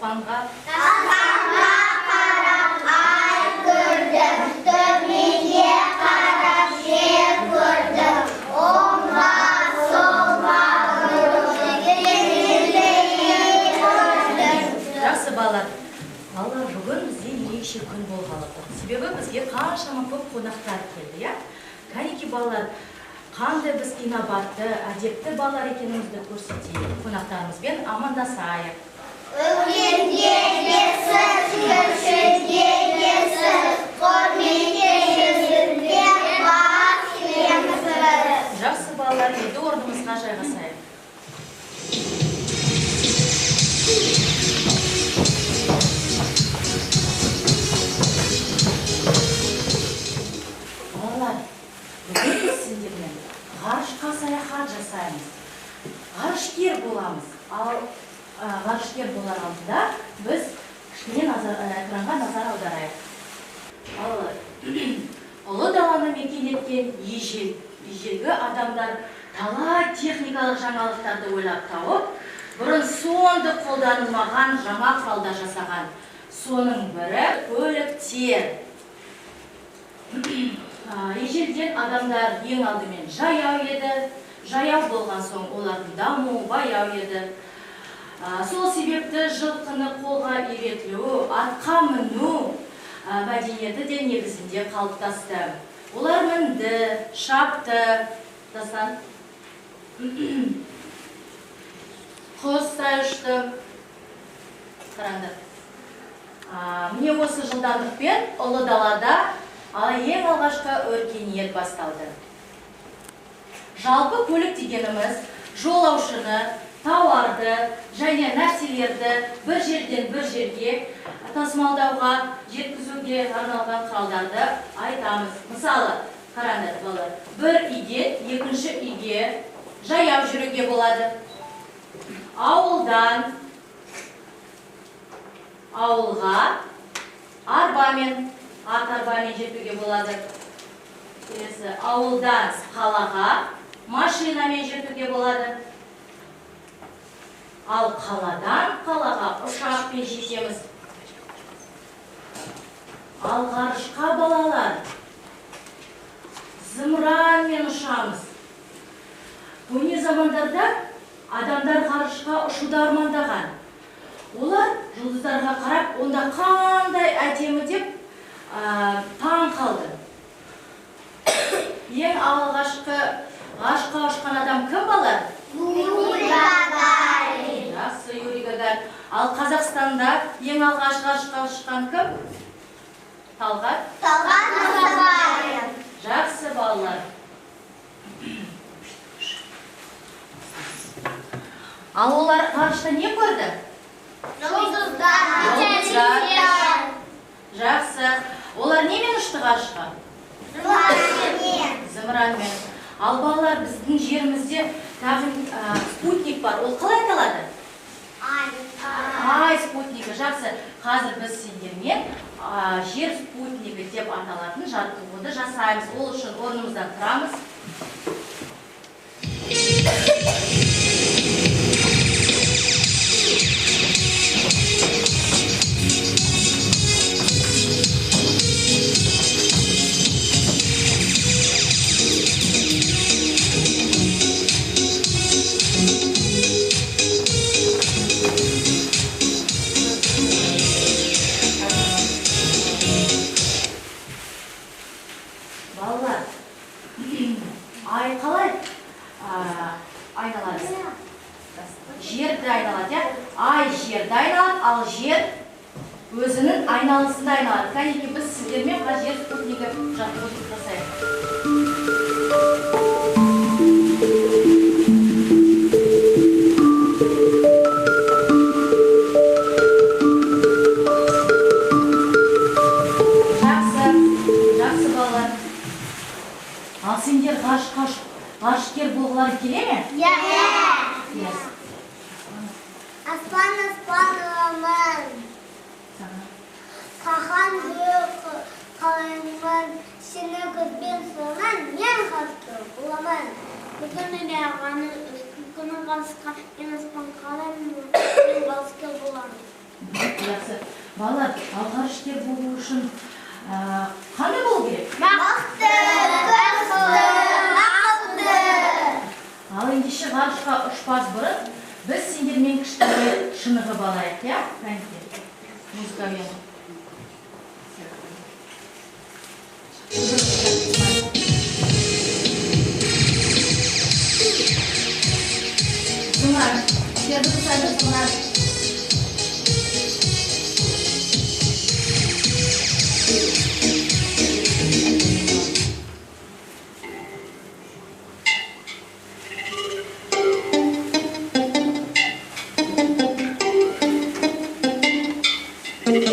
Аспанға. Аспанға қарап ай көрдім, төменге қарап жер көрдім, оңға солға бұрылып көрдім. Жақсы, балалар. Балалар, бүгін бізде ерекше күн болғалы тұр. Себебі бізге қаншама көп қонақтар келді, иә? Кәнеки, балалар, қандай біз инабатты, әдепті балалар екенімізді көрсетейік. Қонақтарымызбен амандасайық. Үлкенге есік, кішіге есік, құрметтейсіздер, бас иеміз. Жақсы, балалар, енді орнымызға жайғасайық. Балалар, бүгін біз сендермен ғарышқа саяхат жасаймыз. Ғарышкер боламыз. Ал ғарышкер болар алдында біз кішкене экранға назар аударайық. Балалар, ұлы даланы мекен еткен ежелгі адамдар талай техникалық жаңалықтарды ойлап тауып, бұрын соңды қолданылмаған жаңа құралдар жасаған. Соның бірі көліктер. Ежелден адамдар ең алдымен жаяу еді. Жаяу болған соң олардың дамуы баяу еді. Сол себепті жылқыны қолға үйретілу, атқа міну мәдениеті де негізінде қалыптасты. Олар мінді, шапты, Дастан, құстай ұшты. Қараңдар. Міне осы жылдамдықпен ұлы далада ең алғашқы өркениет басталды. Жалпы көлік дегеніміз жолаушыны, тауарды және нәрселерді бір жерден бір жерге тасымалдауға, жеткізуге арналған құралдарды айтамыз. Мысалы, қараңдар, балалар, бір үйден екінші үйге жаяу жүруге болады. Ауылдан ауылға арбамен, ат арбамен жетуге болады. Келесі, ауылдан қалаға машинамен жетуге болады. Ал қаладан қалаға ұшақпен жетеміз. Ал ғарышқа, балалар, зымыранмен ұшамыз. Көне замандарда адамдар ғарышқа ұшуды армандаған. Олар жұлдыздарға қарап, онда қандай әдемі деп таң қалды. Ең алғашқы ғарышқа ұшқан адам кім, балалар? Юрий Гагарин. Жақсы, Юрий Гагарин. Ал Қазақстанда ең алғаш ғарышқа ұшқан кім? Талғат? Талғат Мұстафаев. Жақсы, балалар. Ал олар ғарышта не көрді? Жұлдыздар. Жұлдыздар. Жақсы. Олар немен ұшты ғарышқа? Зымыранмен. Зымыранмен. Ал балалар, біздің жерімізде тағы спутник бар. Ол қалай аталады? Ай. Ай спутнигі. Жақсы. Қазір біз сендермен жер спутнигі деп аталатын жаттығуды жасаймыз. Ол үшін орнымыздан тұрамыз. Балалар, ай қалай айналады? Жерді айналады, иә? Ай жерді айналады, ал жер өзінің айналысында айналады. Кәнеки, біз сіздермен қазір жер спутнигі жаттығу жасайық. Жақсы, жақсы, балалар. Ал сендер ғарышкер болғыларың келе ме? Иә. Yes. Аспан аспанымын. Саған қалаймын, сені көзбен сыйлаймын, мен ғарышкер боламын. Бүгін ағаны күні ғарышқа, мен аспан қалаймын, мен ғарышкер боламын. Жақсы. Балалар, ал ғарышкер болу үшін қандай болу керек? Мықты, күшті, ақылды. Ал ендеше ғарышқа ұшпас бұрын біз сендермен кішкене шынығып алайық, иә? Кәнекей, музыкамен. Зымыран. Сендер дұрыс зымыран. Енді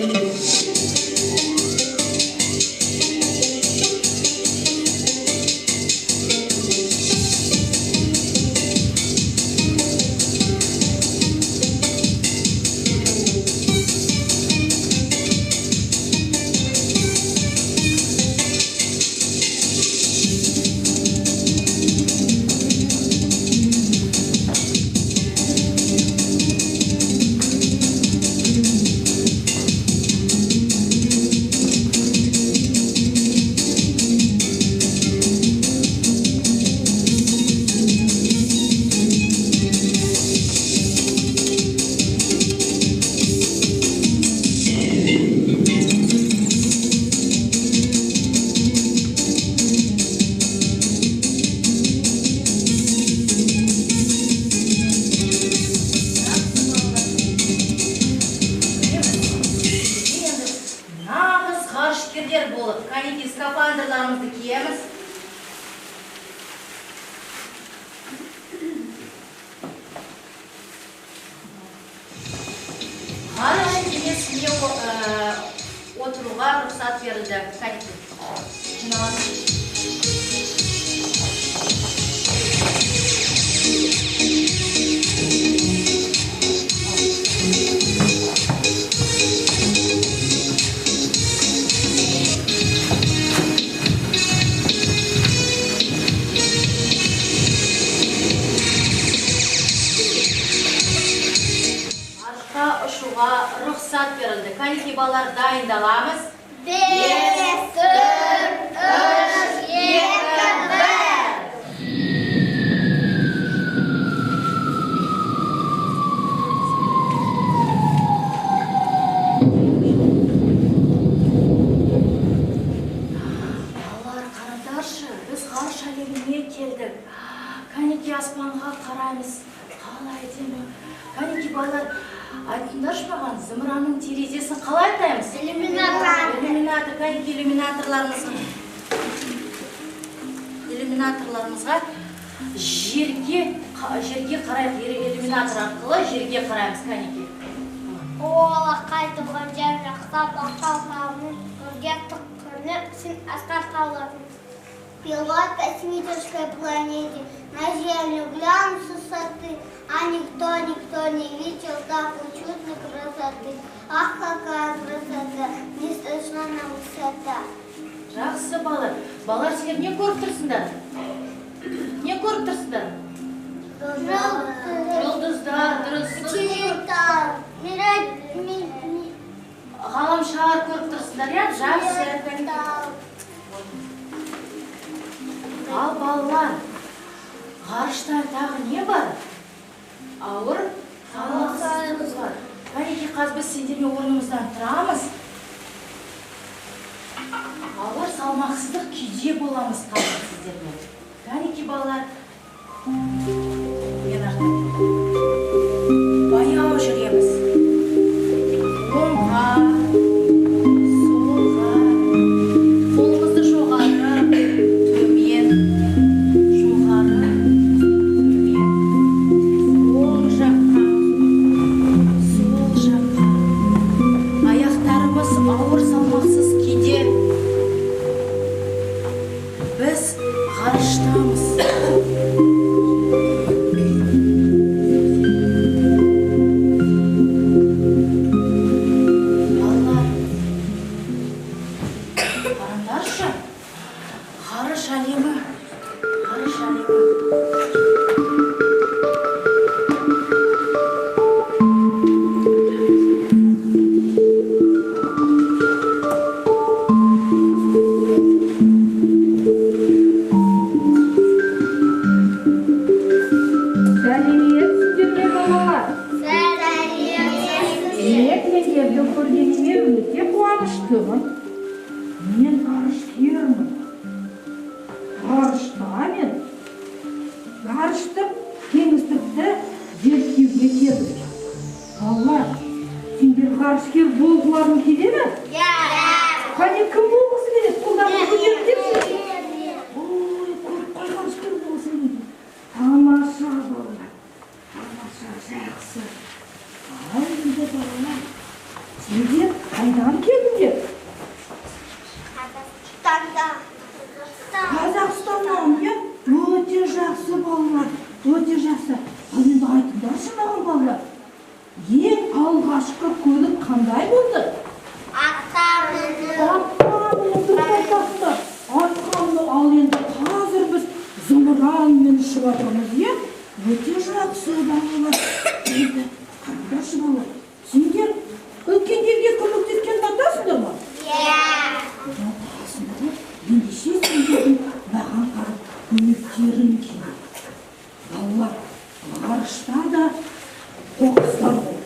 нағыз ғарышкерлер болып, кәнекей, скафандрларымызды киеміз. Ғарыш кемесіне отыруға рұқсат берілді. Кәнекей, жиналамыз. Ғарышқа ұшуға рұқсат берілді. Кәнекей, балалар, дайындаламыз. 5, 4, 3, 2, 1. Балалар, қараңдаршы, біз ғарыш әлеміне келдік. Кәнекей, аспанға қараймыз. Қалай әдемі. Кәнекей, балалар, айтыңдаршы маған, зымыранның терезесін қалай атаймыз? Иллюминатор. Иллюминатор. Кәнекей, иллюминаторларымызға жерге қарайық. Иллюминатор арқылы жерге қараймыз, кәнекей. Олақай туған жер жақта бақтау тауының көрге тұққаны сен асқар таулардың. Пилот космической планете на Землю глянул с высоты, а никто, никто не видел такой чудной красоты. Ах, какая красота, не страшна нам высота. Жақсы, балалар. Балалар, сендер не көріп тұрсыңдар? Не көріп тұрсыңдар? Жұлдыздар, дұрыс. Ғаламшар көріп тұрсыңдар, иә? Жақсы. Ал балалар, ғарышта тағы не бар? Ауыр салмақсыздық бар. Кәнекей, қазір біз сендермен орнымыздан тұрамыз. Ауыр салмақсыздық күйде боламыз қазір сіздермен. Кәнекей, балалар, мен артық. Баяу жүреміз. Оңға, солға, қолымызды жоғары, төмен, жоғары, төмен, оң жаққа, сол жаққа. Аяқтарымыз ауыр салмақсыз күйде. Біз ғарыштамыз. Сендерді көргеніме өте қуаныштымын. Мен ғарышкермін. Ғарышта мен ғарыштық кеңістікті зерттеуге келдім. Балалар, сендер ғарышкер болғыларың келе ме? Иә. Қане, кім болғысы келеді? Қолдарыңды көтеріңдерші. Ой, көріп қой, ғарышкер болғысы келеді. Тамаша, балалар. Тамаша, жақсы. Ал енді, балалар, сендер қайдан келдіңдер? Қазақстанда. Қазақстаннан, иә? Өте жақсы, балалар, өте жақсы. Ал енді айтыңдаршы маған, балалар, ең алғашқы көлік қандай болды? Атқа міну. Атқа міну, дұрыс айтасыңдар. Атқа міну. Ал енді қазір біз зымыранмен ұшып жатырмыз, иә? Өте жақсы, балалар. Енді қараңдаршы, балалар, сендер үлкендерге көмектескен ұнатасыңдар ма? Иә. Ұнатасыңдар, иә? Ендеше сендердің маған қарап көмектерің керек. Балалар, ғарышта да қоқыстар болды.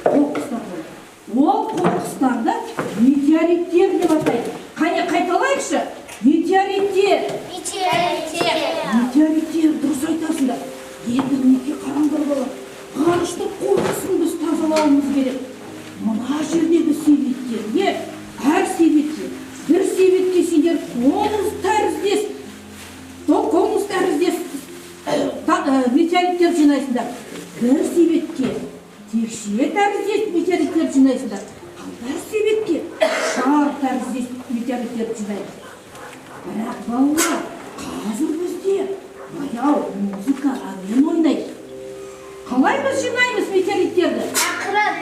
Қоқыстар болды. Ол қоқыстарды метеориттер деп атайды. Қане, қайталайықшы. Метеориттер. Метеориттер. Метеориттер, дұрыс айтасыңдар. Енді мінекей қараңдар, балалар. Ғарыштың қоқысын біз тазалауымыз керек. Мына жердегі себеттерге, әр себетке, бір себетке сендер конус тәріздес, конус тәріздес метеориттер жинайсыңдар. Бір себетке текше тәріздес метеориттер жинайсыңдар. Ал бір себетке шар тәріздес метеориттер жинаймыз. Бірақ, балалар, қазір бізде баяу музыка әуен ойнайды. Қалай біз жинаймыз метеориттерді? Ақырын.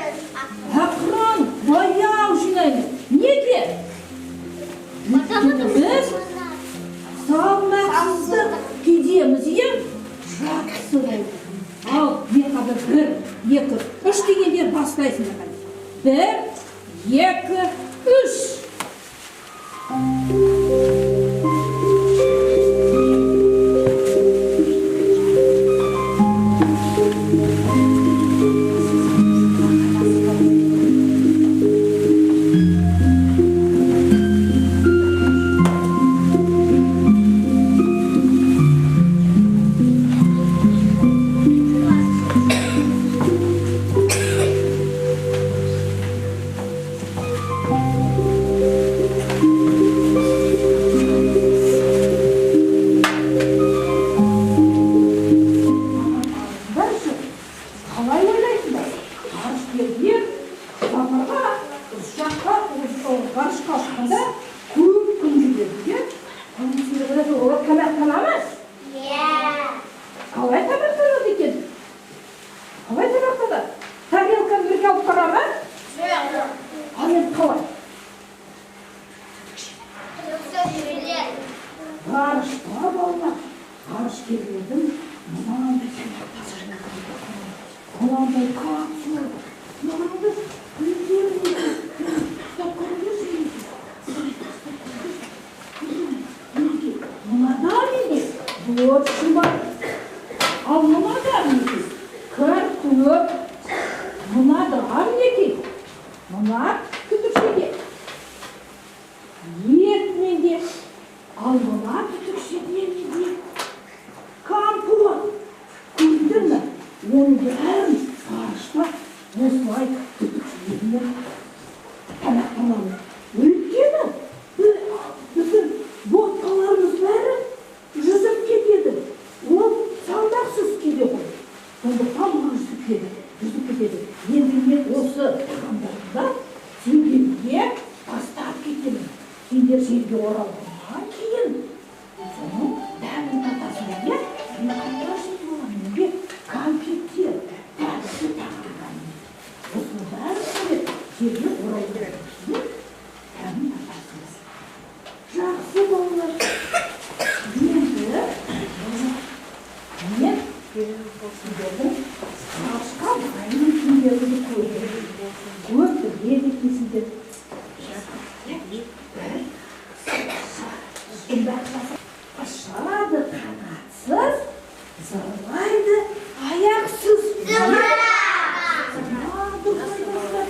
Ақырын, баяу жинаймыз. Неге? Өйткені біз салмақсыздық күйдеміз, иә? Жақсы болды. Ал мен қазір 1, 2, 3 дегенде бастайсыңдар. 1, 2, 3. Дальше. Қалай ойлайсыңдар? Ғарышкерлер сапарға, ұшаққа, ғарышқа ұшқанда көп күн жүреді, иә? Оның себебі олар тамақтана ма? Иә. Қалай тамақтанады екен? Қалай тамақтанады? Тарелканы бірге алып бара ма? Жоқ. Ал енді қалай? Ғарышта, балалар, ғарышкерлердің мынандай тамақтары, мынандай капсула, мынандай гүлдер. Ұстап көріңдерші, мінекей. Мынада менде борщ бар. Ал мынада мінекей картоп. Мынада мінекей мына түтікшеде ет менде. Ал мына түтікшеде менде компот. Көрдіңдер ме? Оның бәрін ғарышта осылай түтікшелермен тамақтанамыз. Өйткені біздің ботқаларымыз бәрі жүзіп кетеді. Ол салмақсыз күйде ғой. Сондықтан олар жүзіп кетеді. Жүзіп кетеді. Енді мен осы тағамдарды сендерге тастап кетемін. Сендер жерге оралғаннан кейін соның дәмін татасыңдар, иә? Мен қараңдаршы, балалар, менде конфеттер, тәтті тағамдар. Осының бәрін сендер жерге оралғаннан кейін дәмін татасыңдар. Жақсы, балалар. Енді мен сендердің ғарышқа дайын екендеріңді көрдім. Көп біледі екенсіңдер. Ұшады қанатсыз, зырлайды аяқсыз. Зымыран. Дұрыс айтасыздар.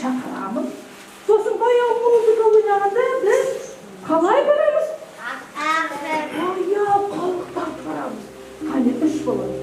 шақырамын. Сосын баяу музыка ойнағанда біз қалай барамыз? Баяу қалықтап барамыз. Қане, үш болады.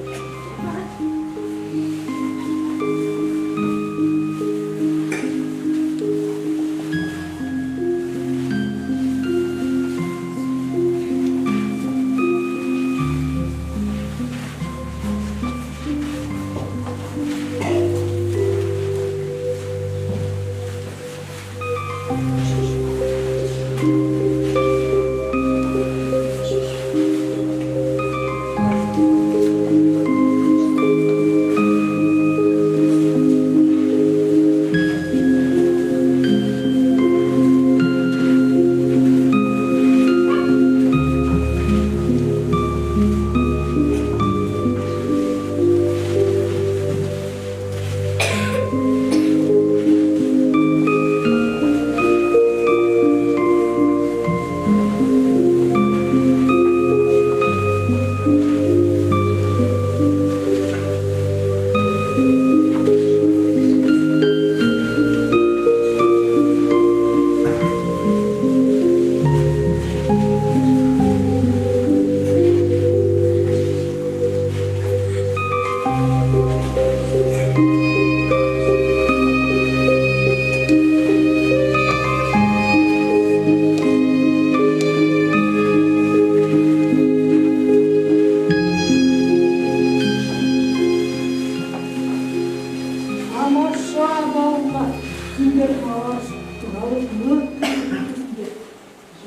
Тамаша, балалар, сендер ғарыш туралы өте білесіңдер.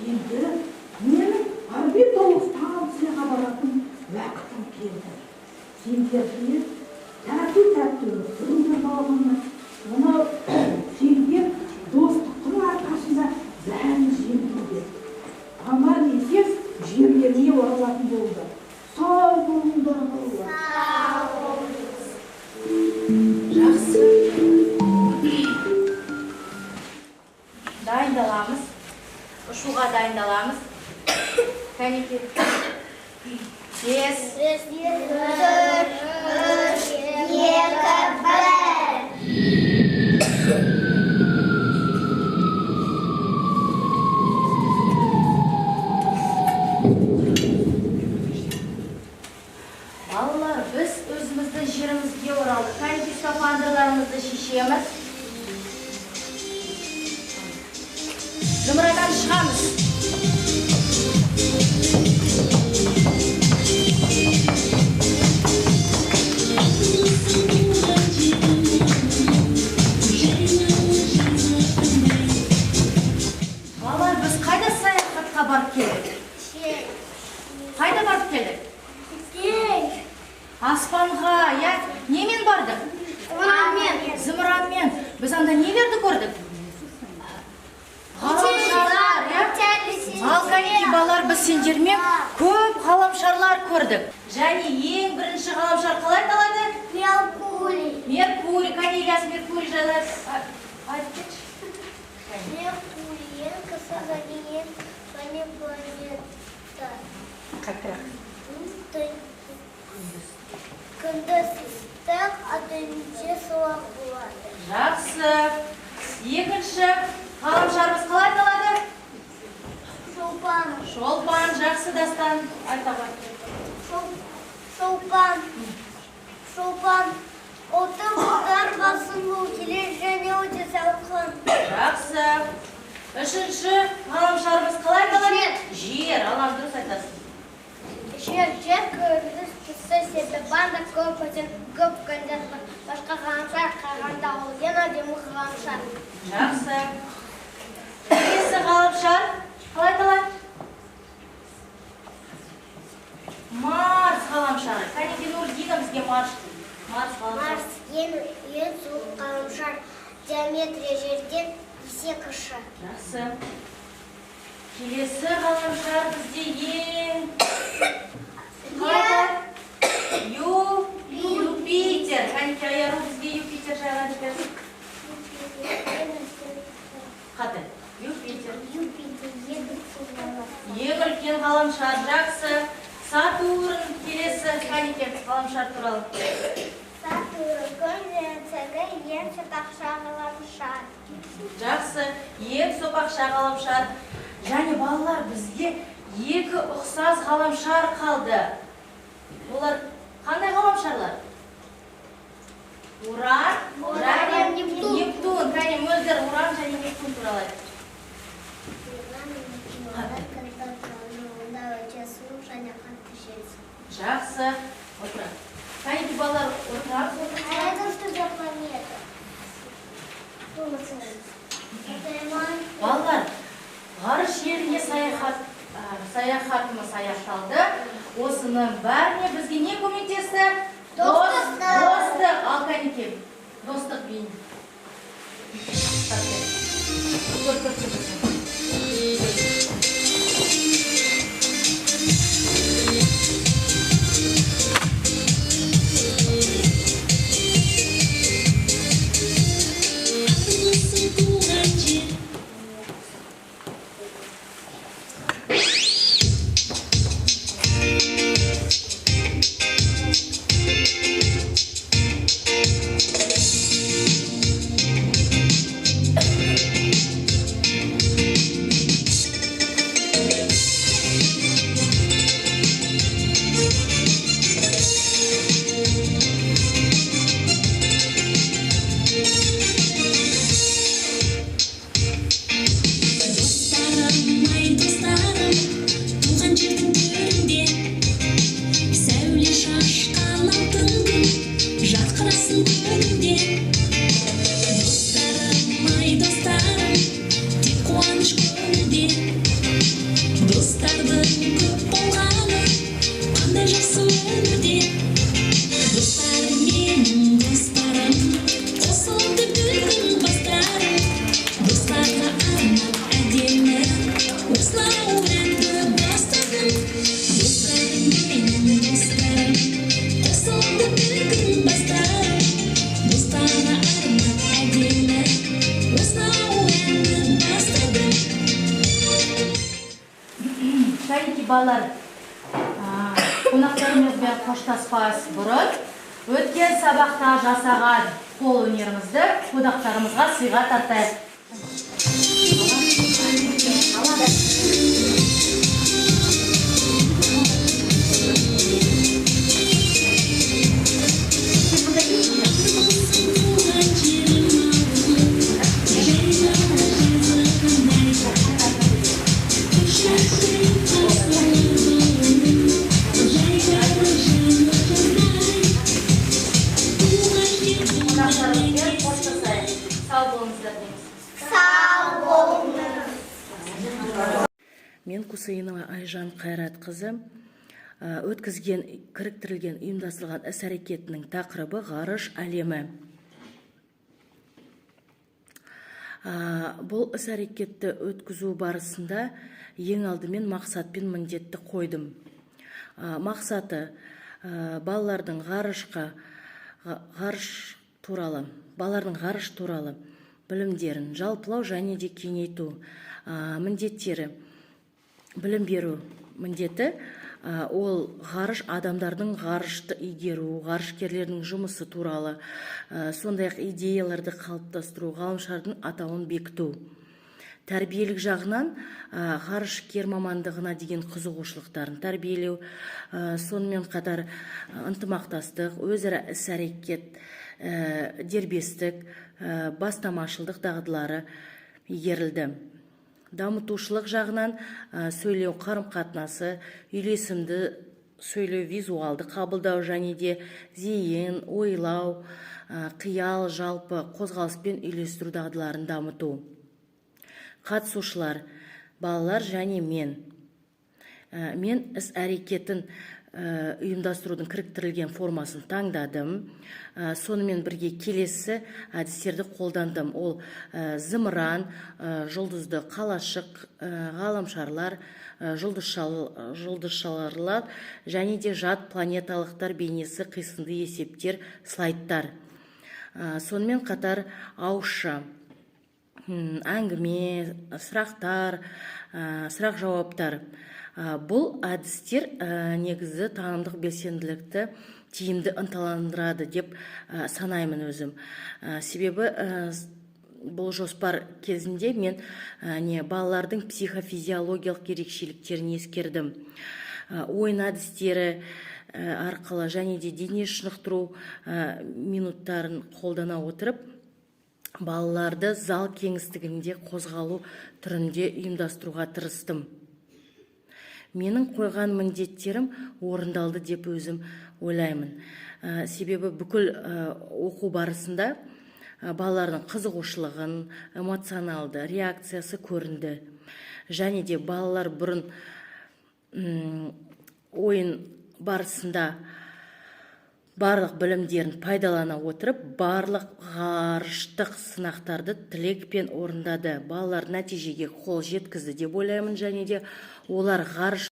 Енді менің орбиталық станцияға баратын уақытым келді. Сендерге тәтті-тәтті өмір сүріңдер, балалар. Мынау сендер достықтың арқасында бәрін жеңдіңдер. Аман есен жерлеріне оралатын болды. Сау болыңдар, балалар. Жақсы. Дайындаламыз. Ұшуға дайындаламыз. Кәнеке. 5, 4, 3, 2, 1. Балалар, біз өзіміздің жерімізге оралдық. Кәнеке, скафандрларымызды шешеміз. Зымырадан шығамыз. Балалар, біз қайда саяхатқа барып келдік? Қайда барып келдік? Аспанға, иә? Немен бардық? Зымыранмен. Зымыранмен. Біз анда нелерді көрдік? Ғаламшарлар, иә? Ал кәнекей, балалар, біз сендермен көп ғаламшарлар көрдік. Және ең бірінші ғаламшар қалай аталады? Меркурий. Меркурий. Кәне, Ильяс, Меркурий жайлы айтып кетші. Меркурий ең кіші және ең көне планета. Қаттырақ. Күндіз ыстық, а түнде суық болады. Жақсы. Екінші ғаламшарымыз қалай аталады? Шолпан. Шолпан, жақсы, Дастан. Айта ғой. Шолпан. Шолпан. Отын бұлттар басым болып келеді және өте салқын. Жақсы. Үшінші ғаламшарымыз қалай аталады? Жер. Алам, дұрыс айтасың. Жер, жер күндіз түсі себебі анда көп өзен, көп көлдер бар. Басқа ғаламшар қарағанда ол ең әдемі ғаламшар. Жақсы. Келесі ғаламшар қалай аталады? Марс ғаламшары. Кәнекей, Нұрдина бізге Марс. Марс ғаламшары. Марс ең суық ғаламшар. Диаметрі жерден есе кіші. Жақсы. Келесі ғаламшар бізде ең қалай аталады? Юпитер. Кәнекей, Аяру бізге Юпитер жайлы айтып берсін. Қате. Юпитер. Юпитер ең үлкен ғаламшар. Ең үлкен ғаламшар. Жақсы. Сатурн келесі, кәнекей, ғаламшар туралы. Сатурн, күн жердегі ең сопақша ғаламшар. Жақсы, ең сопақша ғаламшар. Және, балалар, бізге екі ұқсас ғаламшар қалды. Олар қандай ғаламшарлар? Уран Уран және Нептун. Нептун. Кәне, Мөлдір, Уран және Нептун туралы айт. Онда өте суық және қатты жел. Жақсы, отыра. Кәнеки, балалар, отырамыз. А это что за планета? Это Балалар, ғарыш еліне саяхатымыз аяқталды. Осының бәріне бізге не көмектесті? Достық. Достық. Ал, кәнеки, достық биін. Көр, көр, көр, көр. Армысың, туған жер! Достарым, ай, достарым, туған жердің төрінде сәуле шашқан алтын күн жарқырасын көгінде. Достарым, ай, достарым, тек қуаныш көңілде. Достардың көп болғаны қандай жақсы өмірде. Достарым, менің достарым, қосылды бүгін бастарым. Достарға арнап әдемі осынау әнді бастадым. Достарым, менің достарым, қосылды бүгін бастарым. Достарға арнап әдемі осынау әнді бастадым. Кәнеки, балалар, қонақтарымызбен қоштаспас бұрын өткен сабақта жасаған қол өнерімізді қонақтарымызға сыйға тартайық. Туған жерім ауылым, жайнаған жазығындай, құшақтың асылы, жайдары жанығындай, туған жер. Қонақтарымызбен қоштасайық. Сау болыңыздар дейміз. Сау болыңыз. Мен, Кусаинова Айжан Қайратқызы, өткізген кіріктірілген ұйымдастырылған іс әрекетінің тақырыбы: ғарыш әлемі. Бұл іс әрекетті өткізу барысында ең алдымен мақсат пен міндетті қойдым. Мақсаты балалардың ғарыш туралы білімдерін жалпылау және де кеңейту. Міндеттері: білім беру міндеті, ол ғарыш адамдардың ғарышты игеру, ғарышкерлердің жұмысы туралы, сондай ақ идеяларды қалыптастыру, ғаламшардың атауын бекіту. Тәрбиелік жағынан ғарышкер мамандығына деген қызығушылықтарын тәрбиелеу, сонымен қатар ынтымақтастық, өзара іс әрекет, дербестік, бастамашылдық дағдылары игерілді. Дамытушылық жағынан сөйлеу қарым қатынасы, үйлесімді сөйлеу, визуалды қабылдау және де зейін, ойлау, қиял, жалпы қозғалыспен үйлестіру дағдыларын дамыту. Қатысушылар: балалар және мен. Мен іс әрекетін ұйымдастырудың кіріктірілген формасын таңдадым. Сонымен бірге келесі әдістерді қолдандым. Ол зымыран, жұлдызды қалашық, ғаламшарлар, жұлдызшаларлар және де жат планеталықтар бейнесі, қисынды есептер, слайдтар. Сонымен қатар ауызша әңгіме, сұрақтар, сұрақ жауаптар. Бұл әдістер негізі танымдық белсенділікті тиімді ынталандырады деп санаймын өзім. Себебі бұл жоспар кезінде мен не балалардың психофизиологиялық ерекшеліктерін ескердім. Ойын әдістері арқылы және де дене шынықтыру минуттарын қолдана отырып, балаларды зал кеңістігінде қозғалу түрінде ұйымдастыруға тырыстым. Менің қойған міндеттерім орындалды деп өзім ойлаймын. Себебі бүкіл оқу барысында балалардың қызығушылығын, эмоционалды реакциясы көрінді және де балалар бұрын ойын барысында барлық білімдерін пайдалана отырып, барлық ғарыштық сынақтарды тілекпен орындады. Балалар нәтижеге қол жеткізді деп ойлаймын және де олар ғарыш